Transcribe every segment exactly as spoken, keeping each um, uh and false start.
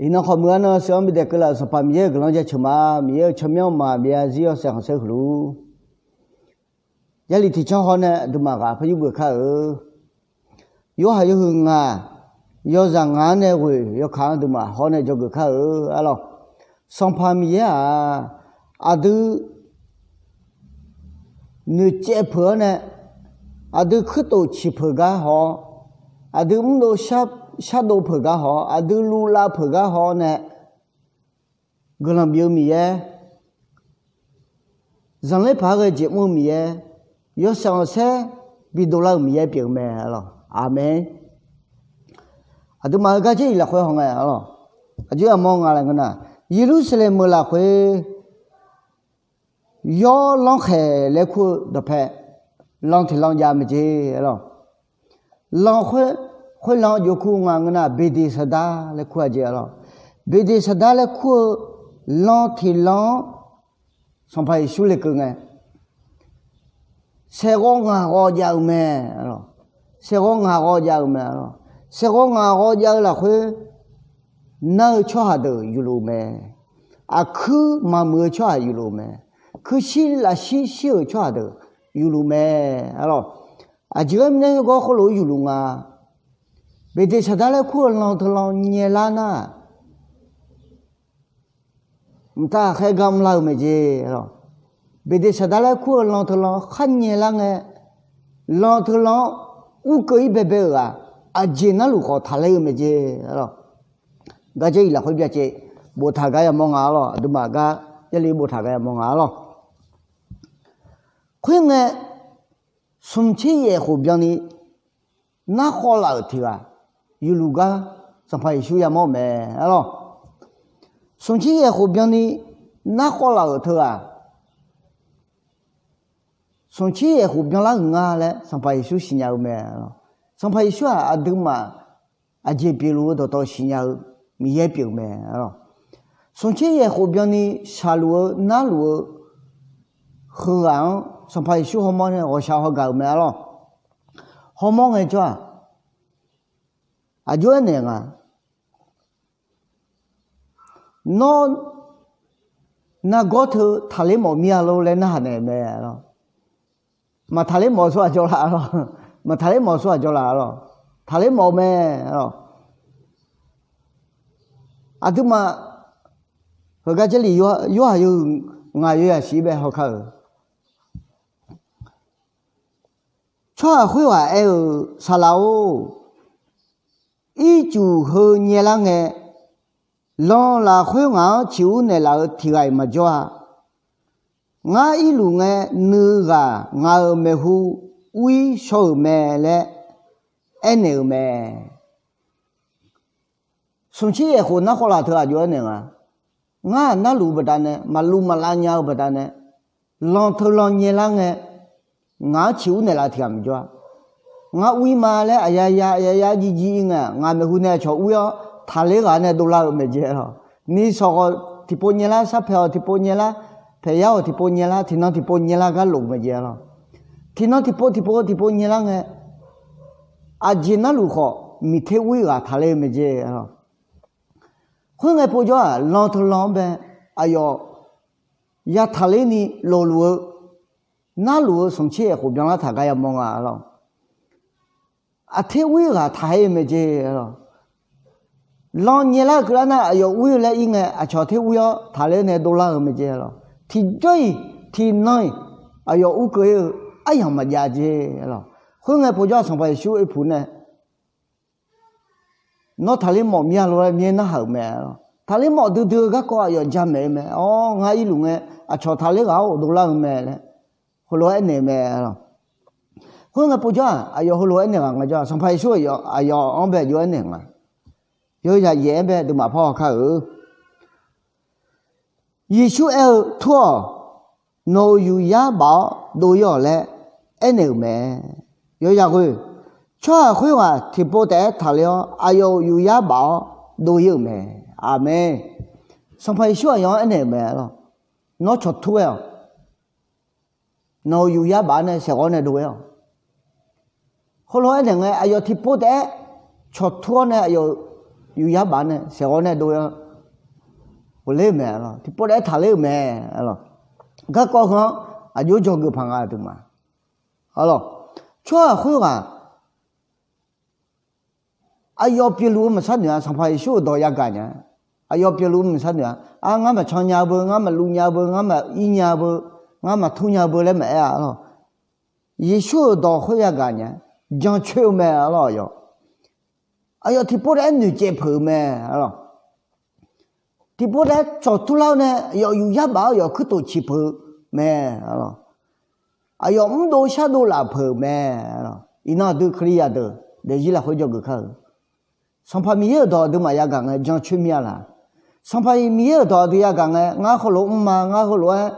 Iqnan khawf muiq-a nan sheuq-anr bidaef keuvlaf-euq Sanqpaq Miqyaer-euq guiqlanq jaceuq ma. Miqyaer-euq tsawrmyanr maqbyav-a zir yawshaef khanqsaer huiq luf-ur. Jarlif tiqcanr haw nae aqduimaf ghaq par yurgeuf kar-eu. Yorhaq yawhuiq ngaq, yawzaq ngaq-anr nae ghoeq yawkaq-anr aqduimaf hawr nae dzawgeuf kar-eu arlawr. Sanqpaq Miqyaer-aq, aqdui noeqcaev peuq-awr nae, aqdui kuirtof ciq peuq gar haw-awr, aqdui mrdov shardov peuq gar haw-awr, aqdui luvlav peuq gar haw-awr nae, guiqlanq bif-eu Miqyaer, zanqler paq-aer ghae jeq mr-eu Miqyaer, yawshaef khanqsaer bidov lar-euq Miqyaer pyeuf-eu mae arlawr. Aqmeq. Aqduimaf-euq garjeq-iq lafkhoer hawngae arlawr. Aqjeq yamawr nga laer ngeur nar, Yeqlursaqlaeq meuq lafkhoer yawr lanrkhaeq laer kur-eu dawqpae lan tiq lan jav mae jeq arlawr. Lan khoer, khoer lan jov kur nga ngeur nar, Beqdeqsaqdar laer kur-a jeq arlawr. Beqdeqsaqdar laer kur-eu lan tiq lan-anr Sanqpaq Yeqsur lekeuv ngae, saeqghawv ngaq ghawv jav-eu mae arlawr. Saeqghawv ngaq ghawv jav-eu mae arlawr. Saeqghawv ngaq ghawv jav-eu lafkhoer nar-eu tsawrhaq deuq yufluf-eu mae. Aqkuir maqmuiq-eu tsawrhaq yufluf-eu mae. Kuirshir lafshir shir-euq tsawrhaq deuq yufluf mae arlawr. Aqjeq ghae mirnae heugar khoerlof-aer yufluf nga. Beqdeqsaqdar laer kur-eu lan teulan nyaelar nar, mqtav khaer gar mrlar-eu mae jeq arlawr. Beqdeqsaqdar laer kur-eu lan teulan khar nyaelar ngae, lan teulan-anr urkeuv-ir baebae-euq ghaq aqjeq narluf khawf taqler-eu mae jeq arlawr. Garjeq-iq lafkhoer byacaev boftaq gar yamawr nga arlawr. Aqduimaf gar jarlif boftaq gar yamawr nga arlawr. Khoerngae, smqtser yaef khof byanni narkhawv laf-euq tiq ghaq yufluf gar Sanqpaq Yeqsur yamawr-eu mae arlawr. Smqtser yaef khof byanni narkhawv laf-euq teughaq smqtser yaef khof byanlar-euq nga laer Sanqpaq Yeqsur siqnya-eu mae arlawr. Sanqpaq Yeqsur-aq aqduimaf aqjeq pyeufluf-eu dawqtawv siqnya-eu Miqyaer pyeuf-eu mae arlawr. Smqtser yaef khof byanni shaqluf-eu narluf-eu heughaq-anr Sanqpaq Yeqsur hawmawr nae ghawqshaq haw gaq-euq mae arlawr. Hawmawr ngaejawr-aq, aqjox-aer naeq nga. Nawr nargawr teu taqler mawf mir-a lor laer narhaq naeq mae arlawr. Maqtaqler mawf-eu tsawrhaq jawrlar arlawr. Maqtaqler mawf-eu tsawrhaq jawrlar arlawr. Taqler mawf-eu mae arlawr. Aqduimaf heugar Jarlif Yorhaq yawhuiq ngaq yawzaq shif-ir bae hawkar-euq, tsawrhaq khoerghaq aer-eu, Saqlaq-or, ircuf heu nyaelar ngae, lan lafkhoer ngaq-anr ciqur naeqlaf-eu tiq ghaq-iq maqjawr-a. Ngar irluf ngae nuighaq ngaq-euq maeqhu ur-ir shaw-euq mae laer aernaeq-euq mae. Smqtser yaef khof narkhawv laf teughaq jov-aer naeq nga. Ngar-aq narluf-eu baqdanae, maqluv maqlav nya-eu baqdanae, lan teulan nyaelar ngae, ngaq-anr ciqur naeqlaf tiq ghaq maqjawr-a. Ngar ur-ir ma laer aqyaya aqyaya jirjir-ir ngae, ngaq maeqhu nae aqcawq ur-ir-awr taqler ghaq nae dovlar-eu mae jeq arlawr. Ni sawq ghawq tiqpov nyaelar, sarpaeq ghawq tiqpov nyaelar, paeqyar ghawq tiqpov nyaelar, tiqnan tiqpov nyaelar gar lof mae jeq arlawr. Tiqnan tiqpov tiqpov tiqpov nyaelar ngae, aqjeq narluf khawf miqter ur-ir ghaq taqler-eu mae jeq arlawr. Khoerngae povjawr-aq, lan teulan-anr bae aqyawf ya taqler ni lofluf-eu, narluf-eu smqtser yaef khof byanlar taq gar yamawr nga arlawr. Aqter ur-ir ghaq taqler-eu mae jeq arlawr. Lan nyaelar keuvlar nar aqyawf ur-ir-eu laer ir ngae, aqcawq ter ur-ir-awr taqler nae dovlar-eu mae jeq arlawr. Tiqjawr-iq tiqnan-iq aqyawf ur keuv-ir-eu aryamq maqjav jeq arlawr. Khoerngae povjawr-aq, Sanqpaq Yeqsur oeqpuq nae Nawr taqler mawf mir-a lor laer Miqyaer narhaq-euq mae. Taqler mawf duidui-eu garkawv aqyawf jamaeq-eu mae. Awr, ngar irluf ngae aqcawq taqler ghaq-anr ghofdov lar-eu mae laer heulof-aer aernaeq-eu mae. Khoerngae povjawr-aq, aqyawf heulof-aer aernaeq ghaq ngaejawr-aq, Sanqpaq Yeqsur aqyawf-anr bae jov-aer aernaeq nga. Yawzaq yaef-aer bae deuq maqpar haw kar-eu. Yeqsur aer-eu, Tur-awq. Nawq-euq yufyar baf-awr dov-ir-awq laer aernaeq-euq mae. Yawzaq ghoe, tsawrhaq khoerghaq tiqpov taef-aer taqler-awr aqyawf-euq yufyar baf-awr dov-ir-euq mae. Aqmeq. Sanqpaq Yeqsur aqyawf-anr aernaeq-euq mae lor. Nawr cawq tur ghae-awq. Nawq-euq yufyar baf-awr nae saeqghawv nae dov-ir-awq. Heulof-aer aernaeq ngae, aqyawf tiqpov taef-aer cawq tur-awr nae aqyawf-euq Yufyar baf nae saeqghawv nae dov-a, ghofler-eu mae lawq. Tiqpov taef-aer taqler-euq mae lawq. Garkawv heu-anr aqjox dzawgeuf paq nga aqduimaf. Tsawrhaq khoerghaq aqyawf pyeufluf-eu maqsar noeq-a. Sanqpaq Yeqsur-euq dawq yagaq nya. Aqyawf pyeufluf-eu maqsar noeq-a. Ar, ngar maqcan nya beu, ngar maqluv nya beu, ngar maqir nya beu, ngar maqtur nya beu laer maqaer-a lawq. Yeqsur-euq dawq khoer yagaq nya. Jancoer-eu mae lawq aqyawf. Aqyawf tiqpov taef-aer noeqcaev peuq-eu mae lawq. Tiqpov taef-aer cawqtur lar-awr nae aqyawf yufyar baf-awr aqyawf kuirtof ciq peuq-eu mae lawq. Aqyawf mrdov shardov laf peuq-eu mae lawq. Iqnan aqdui Kalizaq deuq daefzir lafkhoer dzawgeuf kar-euq. Sanqpaq Miqyaer-euq dawq aqduimaf yagaq ngae jancoer mir-a laq? Sanqpaq Miqyaer-euq dawq aqdui yagaq ngae, ngar heulof mr ma, ngar heulof-aer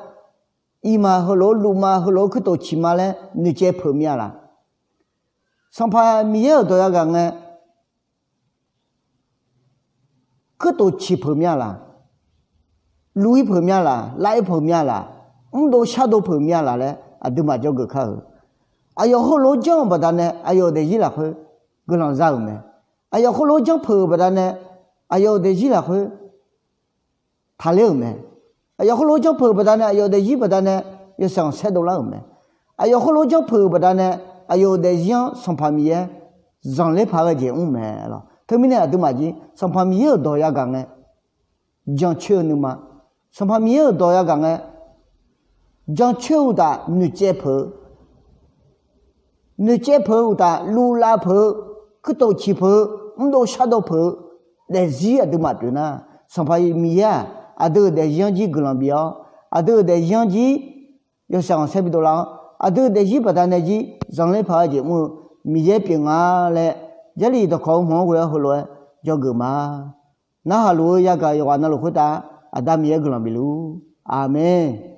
ir ma, heulof-aer luv ma, heulof-aer kuirtof ciq ma laer noeqcaev peuq mir-a laq? Sanqpaq Miqyaer-euq dawq yagaq ngae, kuirtof ciq peuq mir-a laq? Luv-ir peuq mir-a laq? Lav-ir peuq mir-a laq? Mrdov shardov peuq mir-a laq laer aqduimaf dzawgeuf kar-euq. Aqyawf heulof-aer janr-euq baqdanae aqyawf-euq daefzir lafkhoer guiqlanq za-euq mae. Aqyawf heulof-aer janr peuq-euq baqdanae aqyawf-euq daefzir lafkhoer taqler-euq mae. Aqyawf heulof-aer janr peuq-euq baqdanae aqyawf-euq daefzir baqdanae yawshaef khanqsaer dovlar-euq mae. Aqyawf heulof-aer janr peuq-euq baqdanae aqyawf-euq daefzir-anr Sanqpaq Miqyaer zanqler paq-aer ghae jeq mr mae lawq. Teumirnae aqduimaf jir Sanqpaq Miqyaer-euq dawq yagaq ngae jancoer-eu nuima, Sanqpaq Miqyaer-euq dawq yagaq ngae jancoer-eu uqtaf noeqcaev peuq-eu, noeqcaev peuq-eu uqtaf luvlav peuq-eu, kuirtof ciq peuq-eu, mrdov shardov peuq-eu daefzir aqduimaf pyeuf nar, Sanqpaq Miqyaer-aq aqdui-euq daefzir-anr jir guiqlanq bif-awr, aqdui-euq daefzir-anr jir yawshaef khanqsaer bidovlar-awr, aqdui-euq daefzir baqdanae jir zanqler paq-aer jeq mr-eu Miqyaer pyeuf nga laer, Jarlif dawqkawq-eu hmq-anr ghoe-awr heulof-aer dzawgeuf ma. Narhaq luf-eu yagaq yawqghaq navluf khoertav Aqda Miqyaer guiqlanq bifluf-ur. Aqmeq.